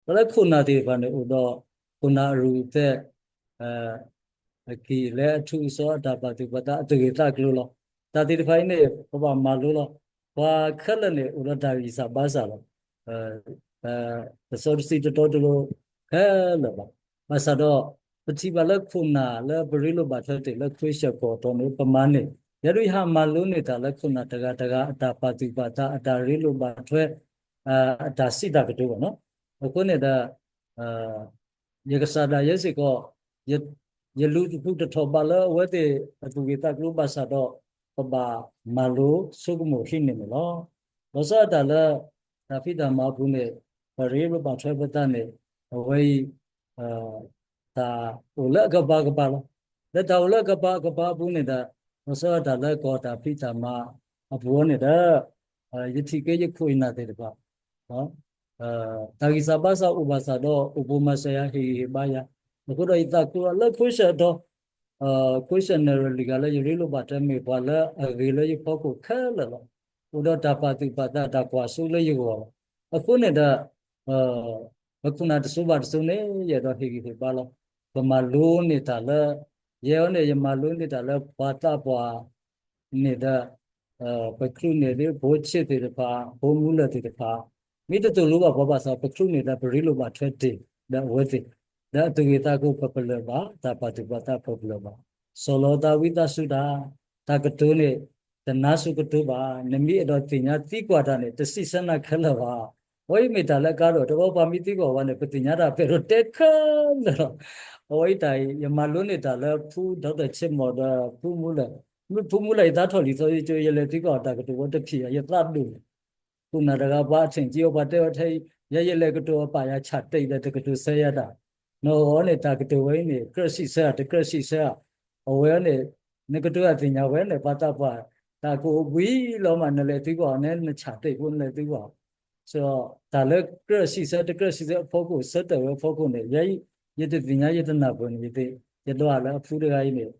ပှၤလၢခိၣ်နၢ်သ့ၣ်တဖၣ်န့ၣ် အိၣ်ဒီးခိၣ်နၢ်အရူၢ်အသဲး အကံၢ်လဲအထူးအစီအတၢ်ပာ်သူၣ်ပာ်သးအသူၣ်ဂ့ၢ်သးကျိၤလီၤ. တၢ်သ့ၣ်တဖၣ်အံၤန့ၣ် ပဘၣ်မၤလိလီၤ. ပှၤခဲလၢာ်န့ၣ် အိၣ်ဒီးတၢ်ဂံၢ်စၢ်ဘါစၢ်လီၤ. တစီတဆှံတတီတလိၤခဲလၢာ်ဘၣ်. ဘၣ်ဆၣ်ဒီး ပထံၣ်ဘၣ်လၢခိၣ်နၢ်လၢပရ့လိာ်ဘၣ်ထွဲတ့ၢ်လၢခရံာ်ကီၢ်တီန့ၣ် ပမၤန့ၢ် ယဲဒၣ်ယဟးမၤလိန့ၢ်တၢ်လၢခိၣ်နၢ်တဂၤတဂၤအတၢ်ပာ်သူၣ်ပာ်သးအတၢ်ရ့လိာ်ဘၣ်ထွဲ အတၢ်စံးတၢ်ကတိၤဘၣ်နီၤ. အဃိန့ၣ်ဒီး ယကစၢ်ဒၣ်ယဲစ့ၢ်ကီး ယလူၤတထူၣ်တထီၣ်ဘၣ်လၢအဝဲသ့ၣ်အသူၣ်ဂ့ၢ်သးကျိၤဘၣ်ဆၣ်ဒီး ပဘၣ်မၤလိဆိကမိၣ်ဟံးန့ၢ်န့ၣ်လီၤ. လီၤဆီဒၣ်တၢ်လၢ တၢ်ဖံးတၢ်မၤအပူၤန့ၣ် ပရ့လိာ်ဘၣ်ထွဲပသးန့ၣ် အဝဲအံၤ တၢ်အိၣ်လၢအကပၤကပၤလီၤ. လၢတၢ်အိၣ်လၢအကပၤကပၤအပူၤန့ၣ်ဒီး လီၤဆီဒၣ်တၢ်လၢကီၢ်တၢ်ဖံးတၢ်မၤအပူၤန့ၣ်ဒီး ယထံၣ်က့ၤယခိၣ်ယနၢ်သ့ၣ်တဖၣ် တၢ်ဂံၢ်စၢ်ဘါစၢ်အိၣ်ဘၣ်ဆၣ်ဒီး အိၣ်ဘူးမၤစၢၤယၤဟ့ၣ်ဂံၢ်ဟ့ၣ်ဘါယၤ, အဃိဒီးယသးခုအီၤလၢ ခွံဆၢၣ်အတီၤ, ခွံဆၢၣ်န့ၣ်ရလံၤဂၤလၢယရ့လိာ်ဘၣ်တဲမ့ၢ်ပှၤလၢအဂ့ၤလၢယဖီခိၣ်ခဲလၢာ်လီၤ. အိၣ်ဒီးတၢ်ပာ်သူၣ်ပာ်သးတၢ်ကွၢ်စိလၢယဂီၢ်လီၤ. အဃိန့ၣ်ဒီး ပခိၣ်နၢ်တစိၤဘၣ်တစိၤန့ၣ် ယအဲၣ်ဒိးဟ့ၣ်ဂံၢ်ဟ့ၣ်ဘါလီၤ. ပမၤလိန့ၢ်တၢ်လၢ ယဲအံၤန့ၣ် ယမၤလိန့ၢ်တၢ်လၢပှၤသးပှၢ် န့ၣ်ဒီး ပချုးန့ၢ်ဒ်ဖိဆ့းသ့ၣ်တဖၣ် ဖိမူလၢၢ်သ့ၣ်တဖၣ် မ့ၢ်တသိၣ်လိဘၣ်ပှၤဘၣ်ဆၣ် ပချုးန့ၢ်ဒီးပရ့လိာ်ဘၣ်ထွဲတ့ၢ်ဒီးအဝဲသ့ၣ်, ဒီးအသူၣ်ဂ့ၢ်သးကျိၤပပလၢၢ်ဘၣ်, တၢ်ပာ်သူၣ်ပာ်သးပပလၢၢ်ဘၣ်, စီၤလီၤသးဝံသးစူၤတၢ်, တၢ်ကတိၤန့ၣ် တနါစူၤကတိၤဘၣ်, နမ့ၢ်အဲၣ်ဒိးသ့ၣ်ညါသံကွၢ်တၢ်န့ၣ် တစံးဆၢနၤခဲလၢာ်ဘၣ်. အဝဲအံၤမ့ၢ်တၢ်လၢအကါဒိၣ် တဘျီပှၤမ့ၢ်သံကွၢ်ဝဲန့ၣ် ပသ့ၣ်ညါတၢ်ပဲာ်ဒိၣ်တဲခဲလၢာ်လီၤ. အဝဲအံၤတၢ်အံၤ ယမၤလိန့ၢ်တၢ်လၢဖု ဒီးတၢ်ဆ့မိၣ်ဒီးဖုမူလၢၢ်, မ့ၢ်ဖုမူလၢၢ်အံၤသးထီၣ်လံာ်စီဆှံကၠိ ယလဲၤသံကွၢ်အီၤတၢ်ကတိၤဝဲတဖံးဧါ ယသးဒိၣ်န့ၣ်, ခိၣ်နၢ်တဂၤပှၤအထံၣ်ကံအီၤပှၤတဲအီၤထဲအံၤ ယဲယလဲၤကတိၤအပာ်ယၤဆၣ်တဲာ်ဒီးတကတိၤဆၢယၤတၢ်, နီၢ်ဂီၤန့ၣ် တၢ်ကတိၤဝဲအံၤန့ၣ် ကြၢးစံးဆၢဧါ တကြၢးစံးဆၢဧါ, အဝဲန့ၣ် နကတိၤအသ့ၣ်ညါဝဲန့ၣ် ပှၤသးပှၢ် တၢ်ကအိၣ်ဘှံးလီၤမး နလဲၤသံကွၢ်အီၤန့ၣ် နဆၣ်တဲာ်ဖိနလဲၤသံကွၢ်အီၤ, တၢ်လၢကြၢးစံးဆၢတကြၢးစံးဆၢအဖီခိၣ် ဆၢတဲာ်ဝဲအဖီခိၣ်န့ၣ် ယဲ ယတသ့ၣ်ညါယတနၢ်ပၢၢ်န့ၣ် ယသ့ၣ် ယဒွးလၢအဖုတဂၤအံၤန့ၣ်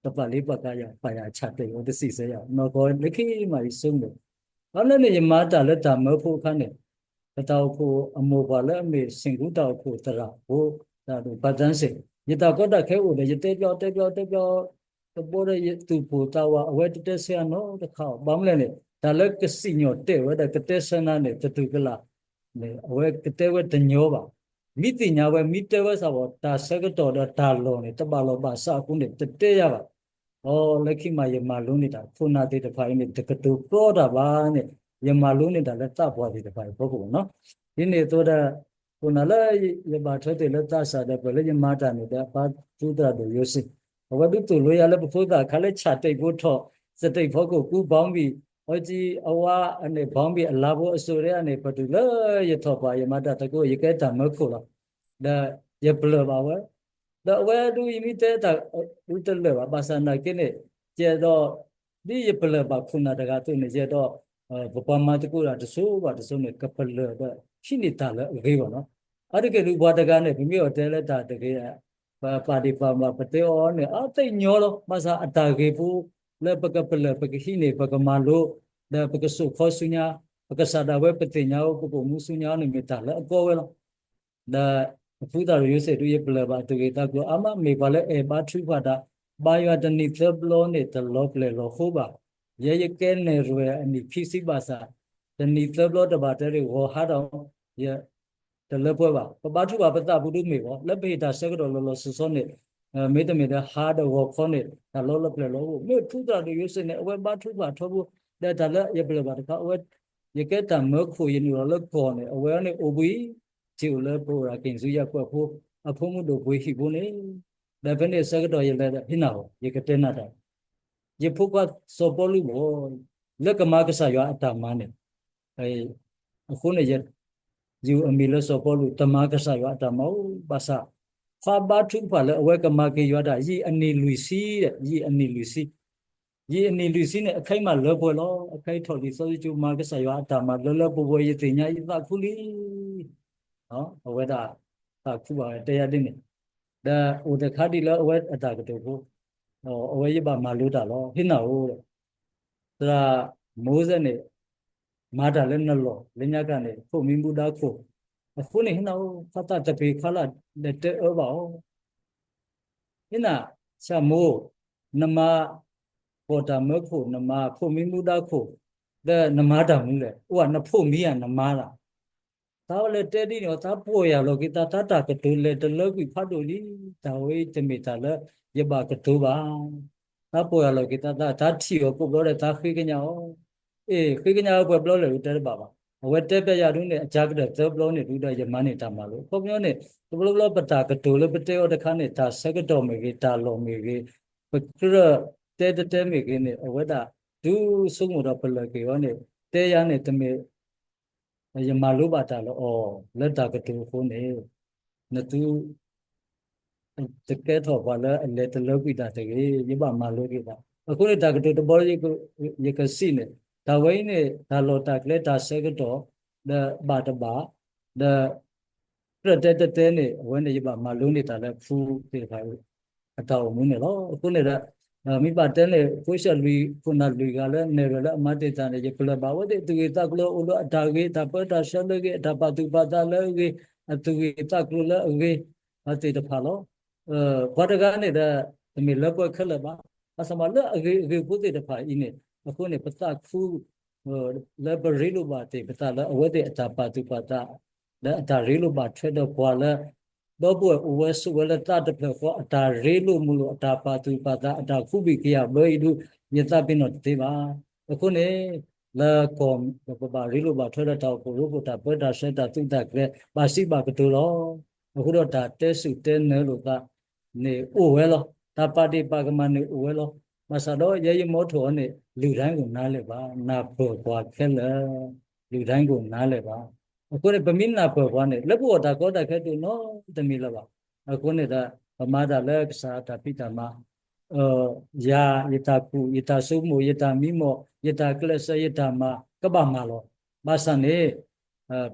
တပာ်လံပာ်ကါယၤ ပာ်ယၤဆၣ်တဲာ်အီၤတစံးဆၢယၤ နီၢ်ကီၢ်လၢခံမးယဆိကမိၣ်, ဘၣ်မနုၤန့ၣ် ယမၤတၢ်လၢတၢ်မၢဖိအခါန့ၣ် ပတၢ်အိၣ်ဖှိၣ်အမိၢ်ပှၢ်လၢအမ့ၢ် စ့ၣ်ကူတၢ်အိၣ်ဖှိၣ်သရၣ်ဖိ တၢ်ဒိၣ်ပှၤတန်းစ့ၣ် ယတၢ်ကီတၢ်ခဲအိၣ်ဒီး ယတဲပျီတဲပျီတဲပျီ တဘိဒီးယသူၣ်ပိၢ်သးဝး အဝဲတတဲဆၢယၤနီတခါဘၣ်. ဘၣ်မနုၤလဲၣ်န့ၣ် တၢ်လၢကစံၣ်ညီၣ်တဲာ်ဝဲဒီးကတဲဆၢနၤန့ၣ် တတူၢ်ကလာ်န့ၣ် အဝဲကတဲဝဲတညီဘၣ်. မ့ၢ်သ့ၣ်ညါဝဲ မ့ၢ်တဲဝဲစ့ၢ်ကီး တၢ်ဆၢကတီၢ်ဒီးတၢ်လီၢ်န့ၣ် တဘၣ်လီၢ်ဘၣ်စးအဃိန့ၣ် တတဲယၤဘၣ်. အီ လၢခံမးယမၤလိန့ၢ်တၢ် ခိၣ်နၢ်သ့ၣ်တဖၣ်အံၤန့ၣ် တကတိၤကြီတၢ်ဘၣ်န့ၣ် ယမၤလိန့ၢ်တၢ်လၢသးပှၢ်သ့ၣ်တဖၣ်အံၤအဖီခိၣ်ဘၣ်နီၤ. ဒ်န့ၣ်အသိးဒီး ခိၣ်နၢ်လၢယဘၣ်ထွဲတ့ၢ်လၢသးစၢ်ဒီး ပှၤလၢယမၤတၢ်န့ၣ်ဒီး အပၢ်သူသရၣ်ဒိၣ်ယိၤစ့ၣ် အဝဲဒုးသိၣ်လိယၤလၢပဖိသၣ်ခါလၢဆၣ်တဲာ်ဖိထီၣ် စတဲာ်ဖိခိၣ်ကူဘီဘံၣ် အီကံအဝါအန့ၣ် ဘီဘံၣ်အလါဖိအစိၤဒ်အန့ၣ် ပတုၤလၢယထီၣ်ပှၤ ယမၤတၢ်သကိး ယကဲတၢ်မၢခိၣ်လီၤ. ဒီးယပျၢၢ်ဘၣ်ဝဲ ဒီးအဝဲဒုးယမ့ၢ်တဲတၢ်ဒုးတလၢာ်ဘၣ် ဘၣ်ဆၣ်နာ်က့န့ၣ် ယအဲၣ်ဒိး ဒ်ယပလၢၢ်ဘၣ်ခိၣ်နၢ်တဂၤအသိးန့ၣ် ယအဲၣ်ဒိး ပပှၤမၤသကိးတၢ်တစိၤဘၣ်တစိၤန့ၣ် ကပလၢၢ်ဒီးဟံးန့ၢ်တၢ်လၢအဂ့ၤဘၣ်နီၤ. အါတက့ၢ်ဒုးပှၤတဂၤန့ၣ် ပမ့ၢ်အီၤတဲလၢတၢ်တဂ့ၤ ပပာ်ဒံးပာ်မၤပတဲအီၤန့ၣ် အသ့ၣ်ညီလီၤ. ဘၣ်ဆၣ်အတၢ်ဂ့ၤဖိ လၢပကပလၢၢ်ပကဟံးန့ၢ် ပကမၤလိ ဒီးပကစိာ်ခီဆူညါ ပကစၢ်ဒၣ်ဝဲပသ့ၣ်ညါဝဲ ပကအိၣ်မူဆူညါန့ၣ် မ့ၢ်တၢ်လၢအကီဝဲလီၤ. ဒီးအဖုသရၣ်ဒိၣ်ယိၤစ့ၣ်ဒုး ယပလၢၢ်ဘၣ်အသူၣ်ဂ့ၤသးကျိၤအါမး မ့ၢ်ပှၤလၢအဲၣ်ဘါထုကဖၣ်တၢ် ဘါယွၤတနံၤသၢဘျီန့ၣ် တလီၤပျဲၢ်လီၤဃိဘၣ်. ယဲယကဲနဲၣ်ရွဲၣ်အနံၣ်ခံဆံဘၣ်ဆၣ် တနံၤသၢဘျီတဘၣ်တဲဒ်ဂီၤဟါဒီး ယ တလၢပှဲၤဘၣ်. ပဘါထုကဖၣ်ပသးပူၤဒုးမ့ၢ်ဘၣ် လၢပဟ့ၣ်တၢ်ဆၢကတီၢ်လီၤလီၤဆီဆီန့ၣ် မ့တမ့ၢ်ဒီးဟါဒီးဂီၤခီန့ၣ် တၢ်လီၤလီၤပျဲၢ်လီၤအိၣ် မ့ၢ်ဖုသရၣ်ဒိၣ်ယိၤစ့ၣ်န့ၣ် အဝဲဘါထုကဖၣ်ထီဘိ ဒီးတၢ်လၢယပလၢၢ်ဘၣ်တခါ အဝဲ ယကဲတၢ်မၢခိၣ် ယနုာ်လီၤလၢကီၢ်န့ၣ် အဝဲန့ၣ်အိၣ်ဘှံး ထံၣ်အိၣ်လၢပအိၣ်ရၣ်က့ၤဆူယၢ်ကွဲးဖိ အဖိမုၣ်ဒိၣ်ပှ့ၤဟံၣ်ဖိန့ၣ် ဒီးဖဲန့ၣ်ဆၢကတီၢ်ယလဲၤဒီး ဟ့ၣ်နၤအီၤ ယကတဲနၤတၢ် ယဖိခွါစီၤပီလူးမ့ၢ် လၢကမၤကစၢ်ယွၤအတၢ်မၤန့ၣ် အဃိန့ၣ် ယုၢ်အမံၤလၢစီၤပီလူး တမၤကစၢ်ယွၤအတၢ်မၤအိၣ် ဘၣ်ဆၣ် ခွါဘါထုကဖၣ်လၢအဝဲကမၤက့ၤယွၤတၢ် ယံာ်အနံၣ်လွံၢ်ဆံဒီး ယံာ်အနံၣ်လွံၢ်ဆံ ယံာ်အနံၣ်လွံၢ်ဆံန့ၣ် အခဲအံၤမးလၢပှဲၤလီၤ. အခဲအံၤထီၣ်လံာ်စီဆှံကၠိ မၤကစၢ်ယွၤအတၢ်မၤ လၢလၢပှဲၤပှဲၤ ယသ့ၣ်ညါ ယသးခုလံ အဝဲဒၣ်သးခုဘၣ်ဝဲ တဲယၤဒ်န့ၣ် ဒီးအိၣ်တခါဒ်လၢအဝဲအတၢ်ကတိၤဖိ အဝဲယဘၣ်မၤလိတၢ်လီၤ ဟ့ၣ်နၤအိၣ်ဒီး သရၣ်မိၤၡ့န့ၣ် မၤတၢ်လၢနလီၢ် လၢညါခါန့ၣ် ခိၣ်မံမူဒါခိၣ် အဃိန့ၣ် ဟ့ၣ်နၤအိၣ် ဖးသးတပ့ၤခါလၢ် လဲၤတဲအၢဘၣ်အီၤ, ဟ့ၣ်နၤ, ဆၣ်မိၢ်, နမါ ပိာ်တၢ်မၢခိၣ်, နမၤဖိးမံမူဒါခိၣ်, ဒီးနမၤတၢ်မနုၤလဲၣ်, အိၣ်ဧါ နဖိးမံဧါ နမါလၢ်. သးဝဲလဲၤတဲဒ်န့ၣ်အီၤ သးပီၢ်ယၢ်လီၤက့ၤသး သးတၢ်ကတိၤလဲၤတလၢကွံာ်ဖးဒိၣ်လံ, တၢ်ဝဲအံၤတမ့ၢ်တၢ်လၢယဘၣ်ကတိၤဘၣ်. သးပီၢ်ယၢ်လီၤက့ၤသး သးထံၣ်အီၤကိးဘျီဒီး သးဃ့ကညးအီၤ, အ့ၣ် ဃ့ကညးအီၤပှဲၤဘျီလဲၣ် တဲတဘၣ်ဘၣ်. အဝဲတဲပျဲယၤဒုန့ၣ် အကါကတၢၢ်သၢဘျီန့ၣ်ဒုဒီး ယမၤန့ၢ်တၢ်မၤလိာ်. အခီပညီန့ၣ် တဘျီဘျီပတၢ်ကတိၤလၢပတဲအီၤတခါန့ၣ် တၢ်ဆၢကတီၢ်မ့ၢ်ဂ့ၤ, တၢ်လီၢ်မ့ၢ်ဂ့ၤ, ပကြၢးတဲတတဲမ့ၢ်ဂ့ၤန့ၣ် အဝဲဒၣ်ဒုးဆိကမိၣ်ဒီးပလၢၢ်က့ၤအီၤန့ၣ် တဲယၤန့ၣ်တမ့ၢ် ယမၤလိဘၣ်တၢ်လၢအီၤ လၢတၢ်ကတိၤအဃိန့ၣ် နသု တကဲထီၣ်ပှၤလၢအလဲၤတလၢကွံာ်တၢ်တဂ့ၤ, ယဘၣ်မၤလိက့ၤသး. အဃိန့ၣ် တၢ်ကတိၤတဘျီ ယကစံးန့ၣ် တၢ်ဝဲအံၤန့ၣ် တၢ်လီၢ်တၢ်ကျဲတၢ်ဆၢကတီၢ် ဒီးဘၣ်တဘၣ် ဒီး ကြၢးတဲတတဲန့ၣ် အဝဲန့ၣ်ယဘၣ်မၤလိန့ၢ်တၢ်လၢဖုသ့ၣ်တဖၣ် အတၢ်အိၣ်မူန့ၣ်လီၤ. အဃိန့ၣ်ဒီး မ့ၢ်ဘၣ်တဲန့ၣ် ခိၣ်စၢ်လွံၢ် ခိၣ်နၢ်လွံၢ်ဂၤလၢနဲၣ်ရွဲၣ်လၢအမၤတ့ၢ်တၢ်န့ၣ် ယပလၢၢ်ဘၣ်ဝဲသ့ၣ် သူၣ်ဂ့ၤသးကျိၤအိၣ်လၢအတၢ်ဂ့ၤ, တၢ်ပၢတၢ်ဆှၢလၢအဂ့ၤ, အတၢ်ပာ်သူၣ်ပာ်သးလၢအဂ့ၤ, အသူၣ်ဂ့ၤသးကျိၤလၢအဂ့ၤ အသ့ၣ်တဖၣ်လီၤ. ပှၤတဂၤန့ၣ်ဒီး တမ့ၢ်လၢပှဲၤခဲလၢာ်ဘၣ်. ဘၣ်ဆၣ်မးလၢအဂ့ၤအဂ့ၤဖိသ့ၣ်တဖၣ်အံၤန့ၣ် အဃိန့ၣ် ပသးခု လၢပရ့လိာ်ဘၣ်သ့ၣ်ပသးလၢအဝဲသ့ၣ်အတၢ်ပာ်သူၣ်ပာ်သး လၢအတၢ်ရ့လိာ်ဘၣ်ထွဲဒီးပှၤလၢ ဒီပုၢ်ဝဲၢ်အိၣ်ဝဲဆိးဝဲလၢသးတဖျၢၣ်ဃီ အတၢ်ရ့လိာ်မုာ်လိာ် အတၢ်ပာ်သူၣ်ပာ်သး အတၢ်ဃူဘံၣ်ကယာ်ဘၢအံၤဒု ယသးပ့ၤနီၣ်တသ့ဘၣ်. အဃိန့ၣ် လၢကီၢ်ပဘၣ်ရ့လိာ်ဘၣ်ထွဲဒီးတၢ်အိၣ်ဖှိၣ်ရိဖှိၣ် တၢ်ပၢတၢ်ဆှၢ တၢ်သူၣ်တၢ်ကျဲ ဘၣ်စံးဘၣ်ကတိၤလီၤ. အဃိဒီးတၢ်တဲစူၢ်တဲနၢလိာ်သး န့ၣ်အိၣ်ဝဲလီၤ. တၢ်ပာ်ဒ့ၣ်ပာ်ကမၣ်န့ၣ်အိၣ်ဝဲလီၤ. ဘၣ်ဆၣ်ဒီးယဲယမီထိၣ်အီၤန့ၣ် လုၢ်ထါကိၣ်နါလဲၣ်ဘၣ်, နၢ်ပၢၢ်ပှၤခဲလၢာ်, လုၢ်ထါကိၣ်နါလဲၣ်ဘၣ်. အဃိန့ၣ် ပမ့ၢ်နၢ်ပၢၢ်ပှၤန့ၣ် လၢပဂီၢ်တၢ်ကီတၢ်ခဲတအိၣ်နီတမံၤလၢၤဘၣ်. အဃိန့ၣ်ဒီး ပမၤတၢ်လၢကစၢ်အတၢ်ဖံးတၢ်မၤ ယၤ ယတၢ်ကူၣ် ယတၢ်ဆိကမိၣ် ယတၢ်မံမီၢ် ယတၢ်ကျဲးစၢး ယတၢ်မၤ ကဘၣ်မၤလီၤ. ဘၣ်ဆၣ်န့ၣ်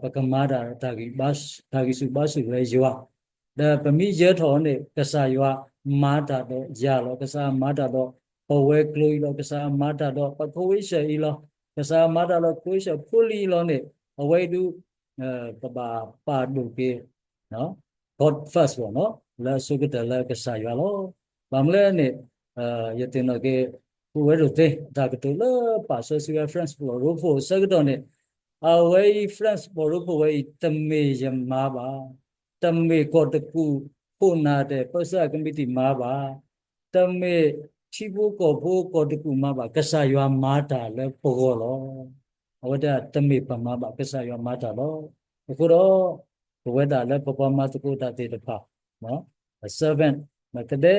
ပကမၤတၢ် တၢ်ဂံၢ်ဆူၣ်ဘါဆူၣ်လၢယွၤ, ဒီးပမ့ၢ်ယၢၤထီၣ်အီၤန့ၣ် ကစၢ်ယွၤမၤတၢ်ဒီးယၤလီၤ. ကစၢ်မၤတၢ်ဒီးပဝဲၤကျိၤအံၤလီၤ. ကစၢ်မၤတၢ်ဒီးပခဝ့ၡၢၣ်အံၤလီၤ. ကစၢ်မၤတၢ်ဒီးခဝ့ၡၢၣ်ဖိလံၤအံၤလီၤန့ၣ် အဝဲအံၤဒု ပဘၣ်ပာ်ဒိၣ်က့ၤ God first လီၤ, လၢအဆိကတၢၢ်လၢကစၢ်ယွၤလီၤ. ဘၣ်မနုၤလဲၣ်န့ၣ် ယသ့ၣ်နီၣ်က့ၤ ပုၢ်ဝဲၢ်ဒိၣ်သ့ၣ် အတၢ်ကတိၤလၢပာ်စီဆှံဝဲ France ပီၣ်ရိဖှိၣ်အဆၢကတီၢ်န့ၣ် အဝဲအံၤ France ပီၣ်ရိဖှိၣ်ဝဲအံၤ တမ့ၢ်ယမၤဘၣ်, တမ့ၢ်ကီၢ်တကူၣ်ခိၣ်နၢ်တဲာ် ပၢဆှၢ committee မၤဘၣ်, တမ့ၢ်ထံဖိကီၢ်ဖိကီၢ်တကူၣ်မၤဘၣ်, ကစၢ်ယွၤမၤတၢ်လၢပဂီၢ်လီၤ. အဝဲတမ့ၢ်ပမၤဘၣ် ကစၢ်ယွၤမၤတၢ်လီၤ. အဃိဒီး ပဝဲဒၣ်လၢပပှၤမၤသကိးတၢ်သ့ၣ်တဖၣ် servant ကဒဲ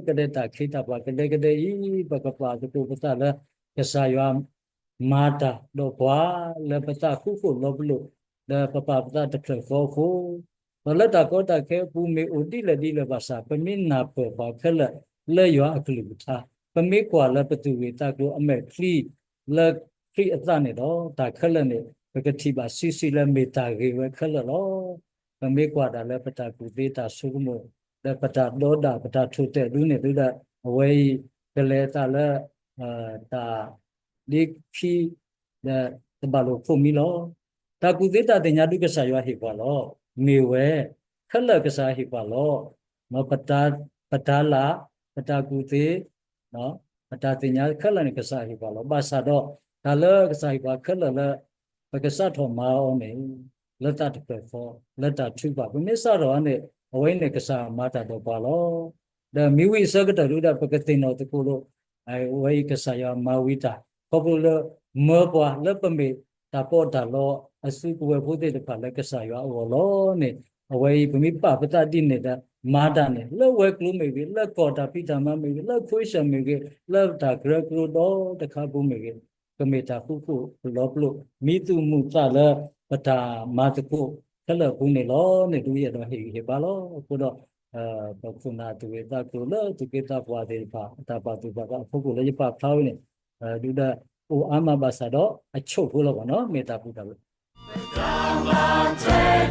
ကဒဲ တၢ်ခ့တၢ်ပှၤကဒဲကဒဲအံၤ ပကပာ်သကိးပသးလၢ ကစၢ်ယွၤမၤတၢ်ဒီးပှၤ လၢပသးဃူဃီၣ်လီၤပလိာ် လၢပပာ်ပသးတဖျၢၣ်ဃီအဃိ, ဒီးလၢတၢ်ကီတၢ်ခဲအပူၤ မ့ၢ်အိၣ်ဒ်လဲၣ်ဒ်လဲၣ်ဘၣ်ဆၣ် ပမ့ၢ်နၢ်ပၢၢ်ပှၤခဲလၢာ် လၢယွၤအကလုၢ်ကထါ, ပမ့ၢ်ကွၢ်လၢပသူၣ်ဂ့ၤသးကျိၤအမဲာ်ချံ လၢခရံာ်အသးန့ၣ်ဒီး တၢ်ခဲလၢာ်န့ၣ် ပကထံၣ်ဘၣ်ဆံးဆံးလၢမ့ၢ်တၢ်ဂ့ၤဝဲခဲလၢာ်လီၤ. ပမ့ၢ်ကွၢ်တၢ်လၢပတၢ်ကူၣ်သ့တၢ်ဆိကမိၣ် လၢပတၢ်ဒီဒၣ် ပတၢ်ထိၣ်တဲာ်ဒ်န့ၣ်ဒုဒီး အဝဲအံၤ ကလဲၤအသးလၢ တၢ်ဒ့ခံ ဒီးတဘၣ်လိာ်ဖိးမံလီၤ. တၢ်ကူၣ်သ့တၢ်သ့ၣ်ညါဒုကစၢ်ယွၤဟ့ၣ်ပှၤလီၤ. မ့ၢ်ဝဲ ခဲလၢာ်ကစၢ်ဟ့ၣ်ပှၤလီၤ. ပတၢ်လၢ် ပတၢ်ကူၣ်သ့ ပတၢ်သ့ၣ်ညါခဲလၢာ်န့ၣ် ကစၢ်ဟ့ၣ်ပှၤလီၤ. ဘၣ်ဆၣ်ဒီး တၢ်လၢကစၢ်ဟ့ၣ်ပှၤခဲလၢာ်လၢ ပကစးထီၣ်မၤအီၤန့ၣ် လၢသးတဖျၢၣ်ဃီ လၢတၢ်ထုကဖၣ် ပမ့ၢ်စးထီၣ်အီၤန့ၣ် အဝဲအံၤန့ၣ် ကစၢ်မၤတၢ်ဒီးပှၤလီၤ. ဒီးမ့ၢ်ဝံၤအဆၢကတီၢ်ဒုဒီး ပကသ့ၣ်နီၣ်သကိးလိာ် အဝဲအံၤကစၢ်ယွၤမၤဝံၤတၢ် ခီဖျိလၢ မၢပှၤလၢပမ့ၢ်တၢ်ပီးတၢ်လီအစုကဝဲၤဖိသ့ၣ်တဖၣ်လၢကစၢ်ယွၤအဂီၢ်လီၤန့ၣ် အဝဲအံၤ ပမ့ၢ်ပာ်ပသးဒ်န့ၣ်ဒီး မၤတၢ်န့ၣ် လၢဝဲၤကျိၤမ့ၢ်ဂ့ၤ လၢကီၢ်တၢ်ဖံးတၢ်မၤမ့ၢ်ဂ့ၤ လၢခဝ့ၡၢၣ်မ့ၢ်ဂ့ၤ လၢတၢ်ကရၢကရိဒီတခါပူၤမ့ၢ်ဂ့ၤ ကမ့ၢ်တၢ်ဃူဃီၣ်လီၤပလိာ် မံသူၣ်မုာ်သးလၢပတၢ်မၤသကိးခဲလၢာ်အပူၤန့ၣ်လီၤန့ၣ် ဒုယအဲၣ်ဒိးဟ့ၣ်ဂံၢ်ဟ့ၣ်ဘါလီၤ. အဃိဒီး ပခိၣ်နၢ်သူၣ်ဂ့ၤသးကျိၤလၢသူၣ်က့သးပှၢ်သ့ၣ်တဖၣ် အတၢ်ပာ်သူၣ်ပာ်သးအဖီခိၣ်လၢယပာ်ဖျါဝဲန့ၣ် ဒုဒီးအိၣ်အါမးဘၣ်ဆၣ်ဒီးအဆိၣ်ဖိလီၤဘၣ်နီၤ မ့ၢ်တၢ်ပူၤတၢ်လီၢ်